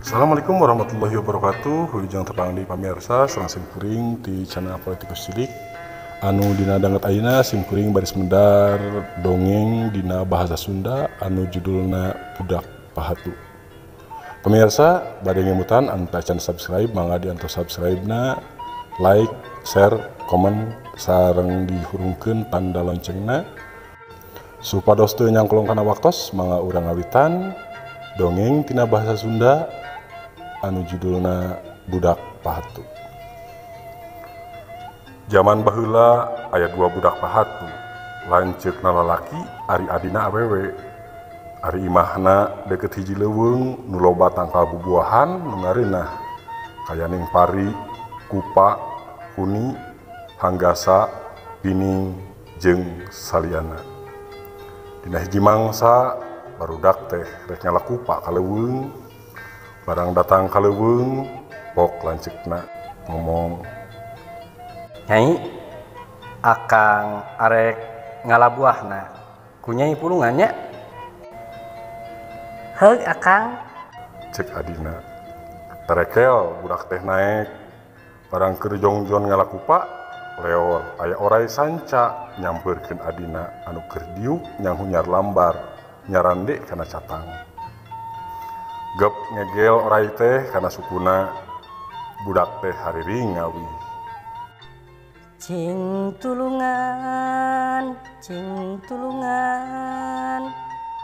Assalamualaikum warahmatullahi wabarakatuh. Wilujeng tepang di pamirsa sareng simkuring di channel Politikus Cilik. Anu dina danget ayeuna simkuring baris mendar dongeng dina bahasa Sunda anu judulna Budak Pahatu. Pemirsa bade ngemutan anu tacan subscribe mangga diantos subscribe-na, like, share, komen sareng dihurungkeun tanda loncengna supados teu nyangklong kana waktos. Mangga urang ngawitan dongeng tina bahasa Sunda anu judulna Budak Pahatu. Zaman baheula aya dua budak pahatu, lanceukna lalaki ari adina awewe. Ari imahna deket hiji leuweung nu loba tangkal bubuahan nu ngareunah, kayaning pari, kupa, huni, hanggasa, pining, jeung saliana. Dina hiji mangsa barudak teh rek nyala kupa ka leuweung. Barang datang ka leuweung, pok lanceukna ngomong, "Nyai, akang arek ngala buahna, ku nyai pulungan nya?" "Heug, akang," cek adina. Terekel budak teh naek. Barang keur jongjon ngala kupa, leor aya orai sanca nyampeurkeun adina anu keur diuk nyanghunyar lambar nyarande kana catang. Gep ngegel orai teh kana sukuna, budak teh hariring ngawih. "Cing tulungan, cing tulungan,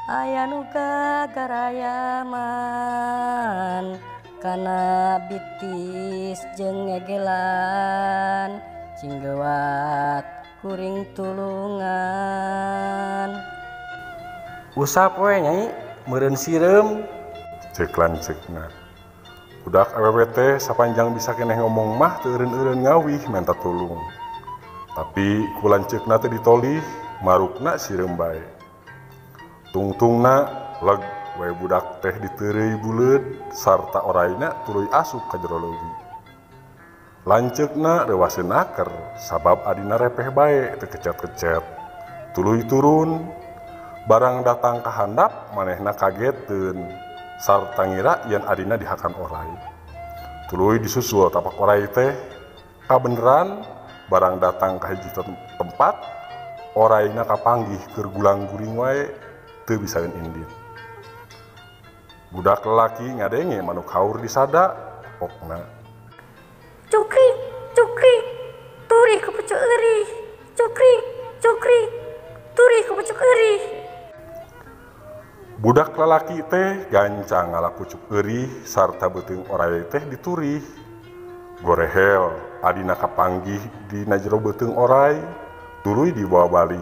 aya nu gagarayaman kana bitis jeung ngegelan, cing geuwat kuring tulungan." "Usap we nyai, meureun sireum," cek lanceukna. Budak awewe teh sapanjang bisa keneh ngomong mah teu eureun-eureun ngawih menta tulung. Tapi ku lanceukna teh ditolih, marukna sireum bae. Tungtungna leg we budak teh diteureuy buleud sarta oraina tuluy asup ka jero leuwi. Lanceukna reuwaseun aker sabab adina repeh bae teu kecet-kecet. Tuluy turun, barang datang ka handap manehna kageteun sarta ngira yen adina dihakan orai. Tuluy disusul tapak orai teh. Kabeneran barang datang ka hiji tempat, oraina kapanggih keur gulang-guling wae teu bisaeun indit. Budak lelaki ngadenge manuk haur disada, pokna, "Cukrik, cukrik, turih ku pucuk eurih. Cukrik, cukrik, turih ku pucuk eurih." Budak lalaki teh gancang ngala pucuk eurih sarta beuteung orai teh diturih. Gorehel adina kapanggih dina jero beuteung orai, tuluy dibawa balik.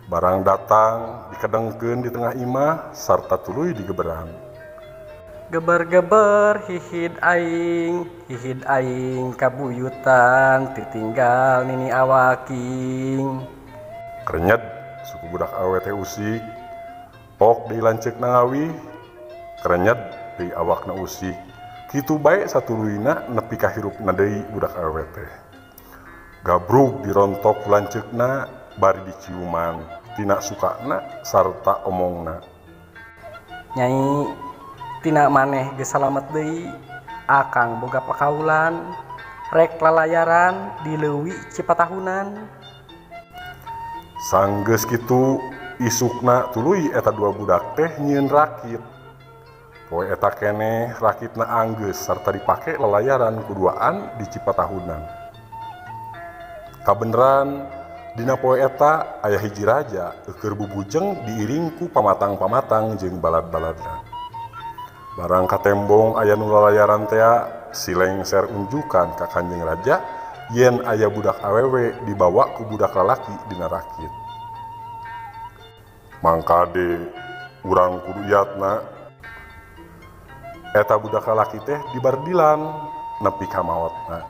Barang datang dikedengkeun di tengah imah sarta tuluy digeberang. "Geber-geber hihid aing, hihid aing kabuyutan, titinggal nini awaking." Krenyed suku budak awewe teh usik. Pok deui lanceukna ngawih, krenyed deui awakna usik. Kitu bae satuluyna nepi ka hirupna deui budak awewe teh. Gabrug dirontok ku lanceukna bari diciuman tina sukana sarta omongna. "Nyai, tina maneh geus salamet deui, akang boga pakaulan, rek lalayaran di leuwi Cipatahunan." Sanggeus kitu isukna tuluy eta dua budak teh nyieun rakit. Poe eta keneh rakitna anggeus sarta dipake lalayaran kuduaan di Cipatahunan. Kabeneran dina poe eta aya hiji raja keur bubujeng diiring ku pamatang-pamatang jeung balad-baladna. Barang katembong aya nu lalayaran tea, si lengser unjukan ka kanjeng raja yen aya budak awewe dibawa ku budak lalaki dina rakit. Mangkade urang kudu iatna. Eta budak lalaki teh dibardilan nepi ka maotna.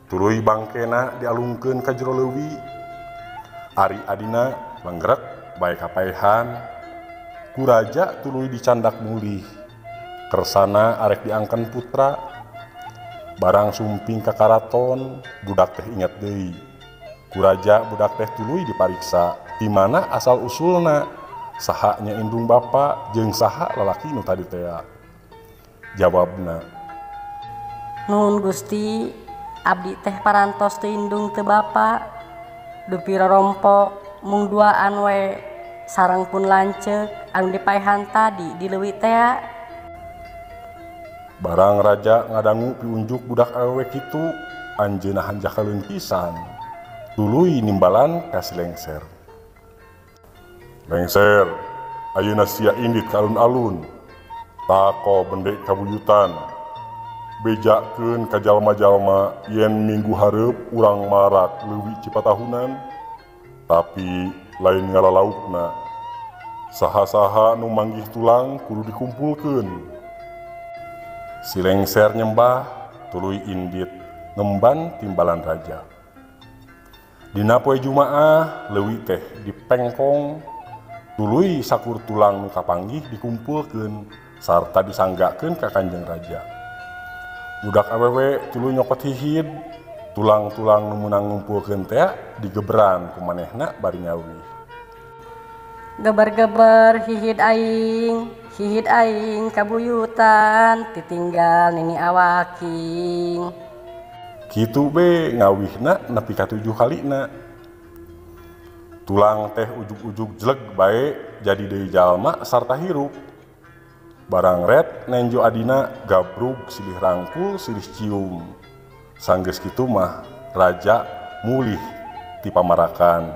Tuluy bangkena dialungkeun ka jero leuwi. Ari adina lenggrek bae kapaehan. Ku raja tuluy dicandak mulih. Kersana arek diangken putra. Barang sumping ka karaton, budak teh inget deui. Ku raja budak teh tuluy dipariksa di mana asal usulna, saha nya indung bapa jeung saha lalaki nu tadi tea. Jawabna. Nuhun Gusti, abdi teh parantos teu indung teu bapa. Dupi rorompok mung duaan we sareng pun lanceuk anu dipaehan tadi di leuwi tea. Barang raja ngadangu piunjuk budak awewe kitu, anjeunna hanjakaleun pisan. Tuluy nimbalan ka si Lengser. Lengser, ayeuna sia indit ka alun-alun. Tako bende kabuyutan. Bejakeun ka jalma-jalma yen minggu hareup urang marak leuwi Cipatahunan, tapi lain ngalalaukna. Saha-saha nu manggih tulang kudu dikumpulkeun. Si Lengser nyembah tuluy indit ngemban timbalan raja. Dina poe Jumaah leuwi teh dipengkong tuluy sakur tulang nu kapanggih dikumpulkeun sarta disanggakeun ka Kanjeng Raja. Budak awewe tuluy nyokot hihid, tulang-tulang nu meunang ngumpulkeun teh digeberan ku manehna bari nyawih. Geber-geber hihid aing kabuyutan titinggal nini awaking. Kitu be ngawihna nepi ka 7 kalina. Tulang teh ujug-ujug jleg bae jadi deui jalma sarta hirup. Barang ret nenjo adina gabrug silih rangkul silih cium. Sanggeus kitu mah raja mulih ti pamarakan.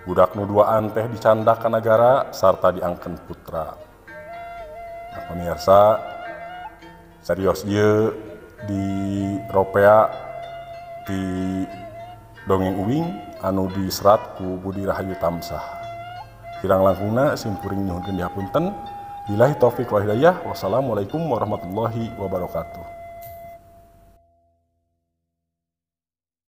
Budak nu duaan teh dicandak ka nagara sarta diangken putra. Nah, pemirsa, serios ieu di ropea di dongeng uing anu diserat ku Budi Rahayu Tamsah. Kirang langkungna simkuring nyuhunkeun dihapunten. Billahi taufik wal hidayah. Wassalamualaikum warahmatullahi wabarakatuh.